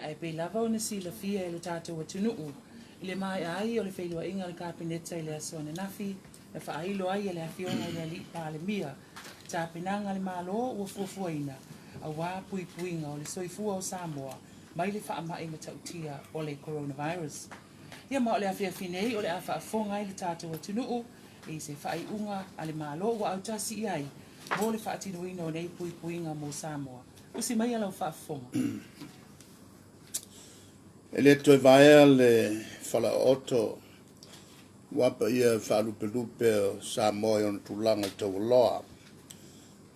Ae pei lava ona silafia e lo tatou atunuu i le maea ai o le feiloaiga a le Kapeneta i le aso ananafi na faailo ai e le Afioga i le Alii Palemia tapenaga a le Malo ua fuafuaina aua puipuiga o le soifua o Samoa mai le faamai matautia o le coronavirus. Ia ma o le afiafi nei o le a faafofoga ai le tatou atunuu i se faaiuga a le Malo ua autasi i ai mo le faatinoina o nei puipuiga mo Samoa. Usi maia lau faafofoga. E le toe vaea le falaooto ua paia faalupelupe o Samoa i ona tulaga taualoa,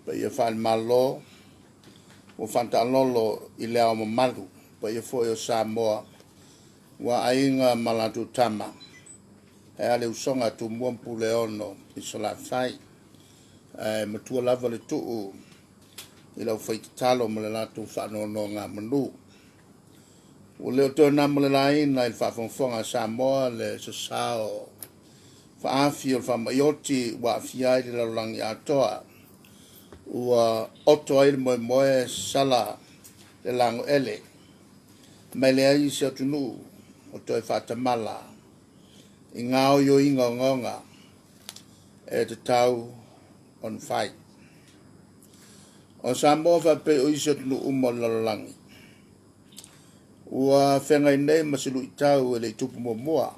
paia faale-Malo ua faataalolo i le Ao Mamalu, paia foi o Samoa ua aiga ma latou tama, ae a le usoga a Tumua ma Puleono i Salafai. Ae matua lava le tuu i le aufaitatalo ma le latou faanonogamanu. Ua le o toe na ma le laina i le faafogafoga a Samoa le sasao faaafi o le faamai oti ua aafia ai le lalolagi atoa, ua oto ai le moemoe sala le lagoele, ma e leai se atunuu o toe faatamala i gaoioiga ogaoga e tatau ona fai. O Samoa faapei o isi atunuu uma o le lalolagi, ua feagai nei ma se luitau e le i tupu muamua,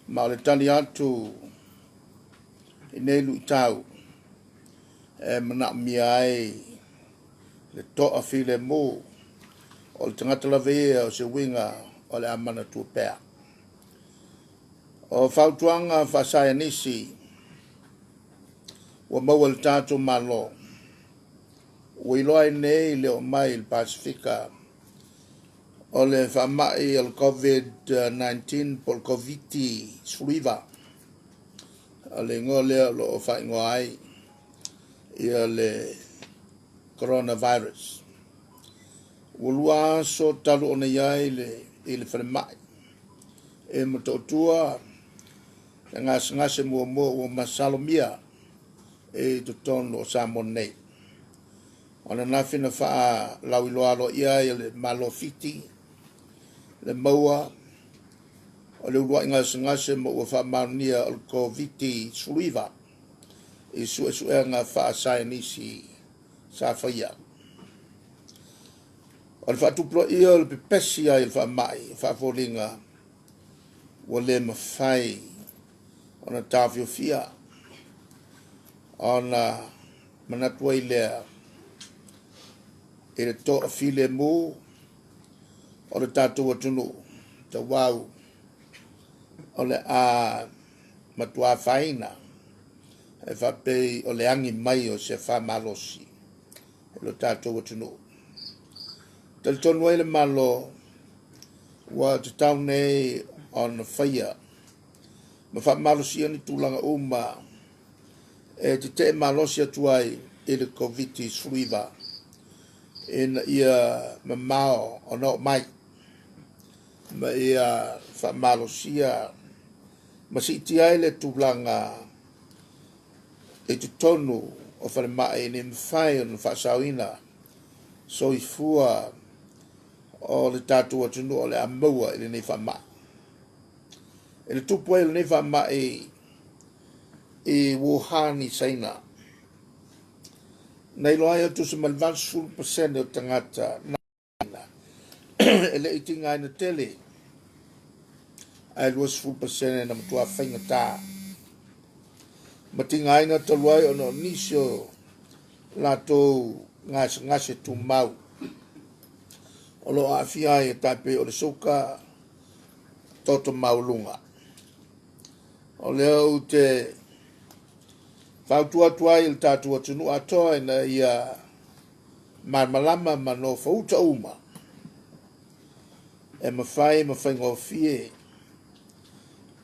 ma o le tali atu i nei luitau e manaomia ai le toafilemu o le tagata lava ia o se uiga o le a manatua pea. O fautuaga faasaienisi ua maua e le tatou Malo, ua iloa ai nei le oo mai i le Pasefika o le faamai o le COVID-19 po o le Koviti-19, o le igoa lea o lo o faaigoa ai ia le coronavirus. Ua 2 aso talu ona i ai i le falemai e Motootua le gasegase muamua ua masalomia i totonu o Samoa nei. O ananafi na faalauiloa aloaia ai e le Malo o Fiti le maua o le uluai gasegase ma ua faamaonia o le Koviti-19 i suesuega faasaienisi sa faia. O le faatupulaia o le pepesi ai o le faamai faafoliga ua le mafai ona taofiofia, ona manatu ai lea i le toafilemu o le tatou atunuu tauau o le a matua afaina e faapei o le agi mai o se famalosi i lo tatou atunuu. Talitonu ai le Malo ua tatau nei ona faia ma faamalosia ni tulaga uma e tetee malosi atu ai i le Koviti-19 ina ia mamao ona oo mai ma ia faamalosia ma siitia ai le tulaga i totonu o falemai ina ia mafai ona faasaoina soifua o le tatou atunuu o le a maua i lenei faamai. I le tupu ai o lenei faamai i Wuhan i Saina, na iloa ai e tusa ma le 80% o tagata e le i tigaina tele, ae 20% na matua faigata ma tigaina talu ai ona o nisi o latou gasegase tumau o lo o aafia ai e tai pei o le suka, toto maualuga. O lea ou te fautua atu ai i le tatou atunuu atoa ina ia malamalama ma nofouta uma e mafai ma faigofie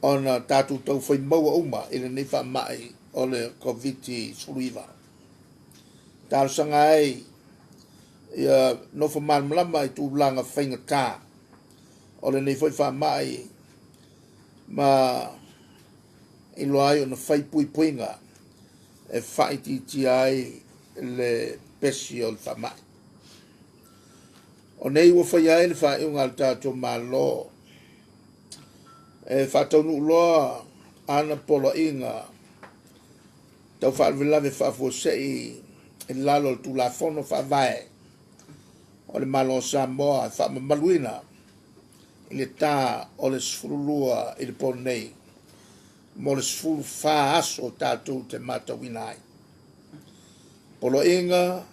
ona tatou taufai maua uma i lenei faamai o le Koviti-19. Talosaga ai ia nofo malamalama i tulaga faigata o lenei foi faamai ma iloa ai ona fai puipuiga e faaitiitia ai le pesi o le faamai. O nei ua faia ai le faaiuga a le tatou Malo e faataunuu loa ana poloaiga tau faalavelave faafuasei i lalo o le Tulafono Faavae o le Malo o Samoa e faamamaluina i le ta o le 12 i le po nei mo le 14 aso tatou te matauina ai. Poloaiga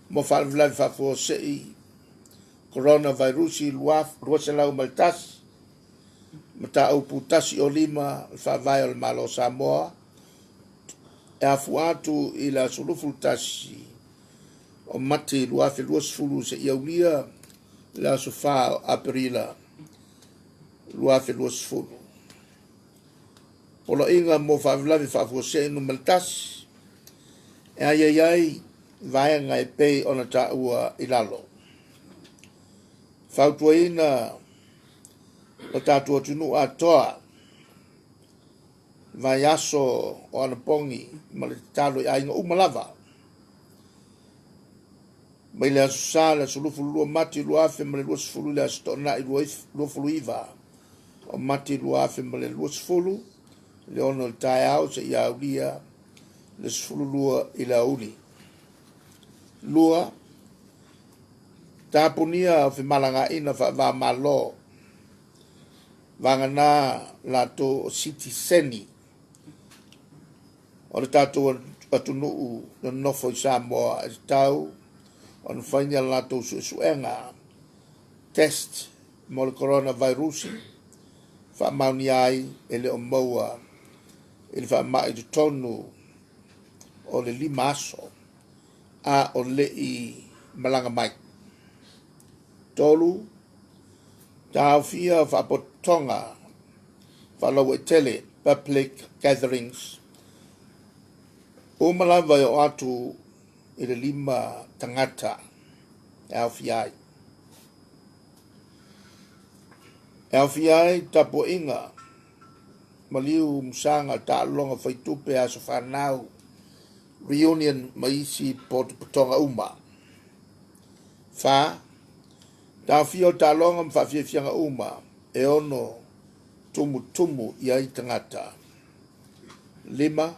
mo faalavelave faafuasei Coronavirusi 201, mataupu 105 le Faavae o le Malo o Samoa e afua atu i le aso 21 o Mati 2020 seia aulia le aso 4 o Aperila 2020. Poloaiga mo faalavelave faafuasei numera 1 e aiai ai vaega e pei ona taua i lalo. Fautuaina lo tatou atunuu atoa vaiaso o anapogi ma le tatalo i aiga uma lava mai le aso Sa le aso 22 Mati 2020 i le aso Toonai 29 o Mati 2020 le 6 i le taeao seia aulia le 12 i le aoauli. 2. Tapunia o femalagaaiga faava-o-Malo vagana latou o sitiseni o le tatou atunuu nonofo i Samoa e tatau ona fai ni a latou suesuega test mo le coronavirusi faamaonia ai e le o maua i le faamai i totonu o le 5 aso a o lei malaga mai. 3. Taofia o faapotopotoga faalauaitele public gatherings uma lava e oo atu i le 5 tagata e aofia ai. E aofia ai tapuaiga, maliu, musaga, taaloga faitupe, aso fanau, reunion ma isi potopotoga uma. 4. Taofia o taaloga ma faafiafiaga uma e ono tumutumu i ai tagata. 5.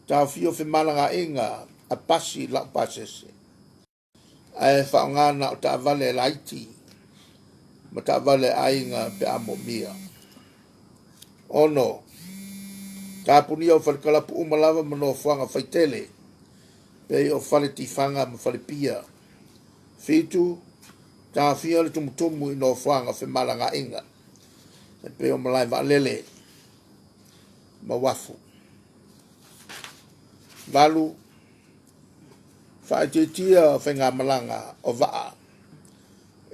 Taofia o femalagaaiga a pasi laupasese ae faaaoga na o taavale laiti ma taavale aiga pe a moomia. 6. Tapunia o falekalapu uma lava ma nofoaga faitele pei o fale tifaga ma fale pia. 7. Taofia le tumutumu i nofoaga femalagaaiga e pei o malae vaalele ma uafu. 8. Faaitiitia o faigamalaga o vaa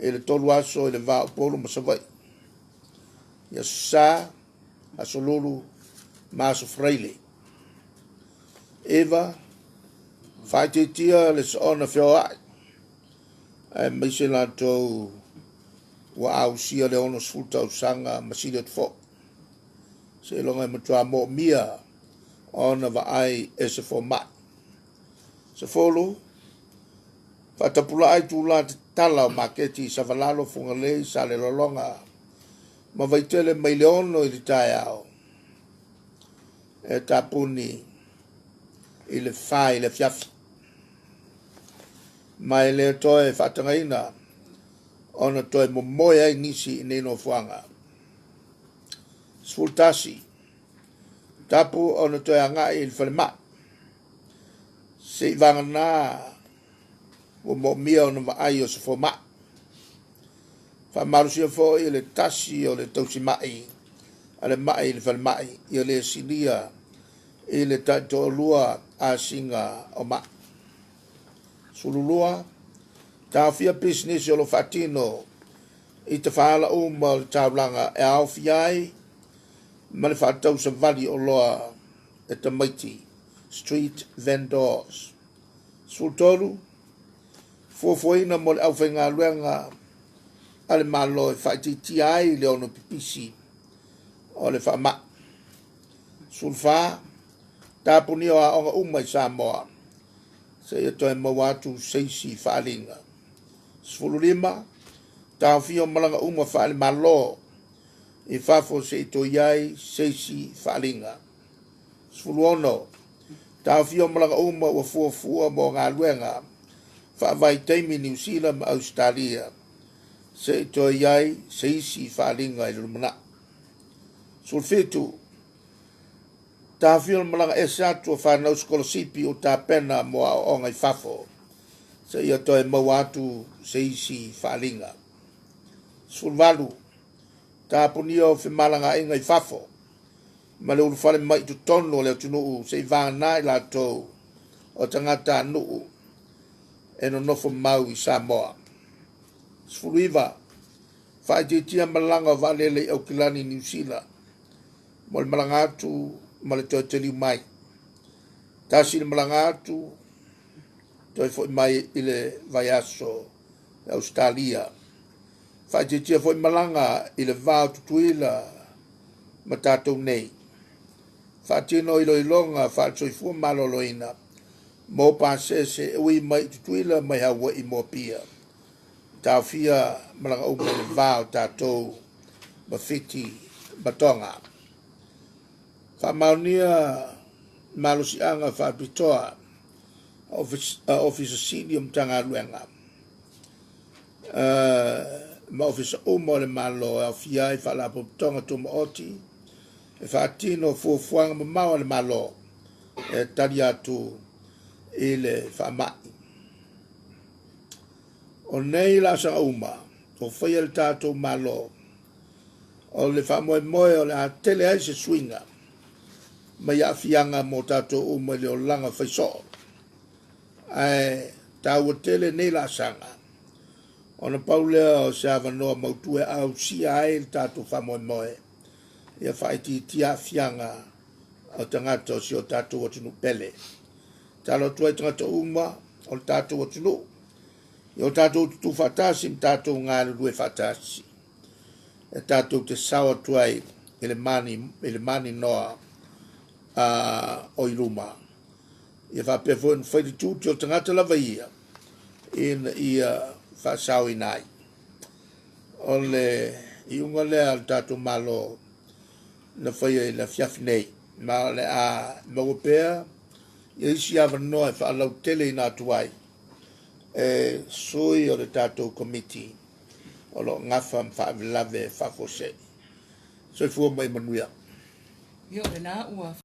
i le 3 aso i le va o Upolu ma Savaii i aso Sa, aso Lulu ma aso Faraile. 9. Faaitiitia le soona feoai aemaise latou ua ausia le 60 tausaga ma sili atu foi seiloga e matua moomia ona vaai e se fomai. 10. Faatapulaa itulā tatala o maketi i Savalalo, Fugalei, Salelologa ma Vaitele mai le 6 i le taeao e tapuni i le 4 i le afiafi. Ma e le toe faatagaina ona toe momoe ai nisi i nei nofoaga. 11. Tapu ona toe agai i le falemai seia vagana ua moomia ona vaai o se fomai. Faamalosia foi le tasi o le tausimai a le mai i le falemai ia le silia i le taitoalua asiga o mai. 12. Taofia pisinisi o lo faatino i tafaala uma o le taulaga e aofia ai ma le faatausavali oloa e tamaiti street vendors. 13. Fuafuaina mo le aufaigaluega a le Malo e faaitiitia ai le ono pipisi o le faamai. 14. Tapunia o aoga uma i Samoa seia toe maua atu se isi faaaliga. 15, Taofia o malaga uma faale-Malo i fafo se i toe i ai se isi faaaliga. 16, Taofia o malaga uma ua fuafua mo galuega faavaitaimi i Niu Sila ma Ausetalia se i toe i ai se isi faaaliga i le lumanai. 17, Taofia o le malaga ese atu o fanau sikolasipi ua tapena mo aoaoga i fafo seia toe maua atu se isi faaaliga. 18, Tapunia o femalagaaiga i fafo ma le ulufale mai i totonu o le atunuu se i vagana i latou o tagatanuu e nonofo mau i Samoa. 19, Faaitiitia malaga o vaalele i Aukilani i Niu Sila mo le malaga atu ma le toe taliu mai. Tasi le malaga atu, toe foi mai i le vaiaso i Ausetalia. Faaitiitia foi malaga i le va o Tutuila ma tatou nei. Faatino iloiloga faale-soifua maloloina mo pasese e ui mai i Tutuila mai Hawaii mo Apia. Taofia malaga uma i le va o tatou ma Fiti ma Tonga. Faamaonia malosiaga faapitoa a Ofisa Sili o Matagaluega ma Ofisa uma o le Malo e aofia ai Faalapotopotoga Tumaoti e faatino fuafuaga mamao a le Malo e tali atu i le faamai. O nei laasaga uma ua faia e le tatou Malo, o le faamoemoe o le a tele ai se suiga mai aafiaga mo tatou uma i le olaga faisoo. Ae taua tele nei laasaga ona pau lea o se avanoa mautu e ausia ai le tatou faamoemoe ia faaitiitia aafiaga o tagata o si o tatou atunuu pele. Tatalo atu ai tagata uma o le tatou atunuu ia o tatou tutū faatasi ma tatou galulue faatasi e tatou te sao atu ai i le mani, i le maninoa o i luma. Ia faapea foi ona fai le tiute o le tagata lava ia ina ia faasaoina ai. O le iuga lea a le tatou Malo na faia i le afiafi nei, ma o le a maua pea ia isi avanoa e faalauteleina atu ai e sui o le tatou Komiti o lo o gafa ma faalavelave faafuasei. Soifua ma ia manuia. Ia o lena ua.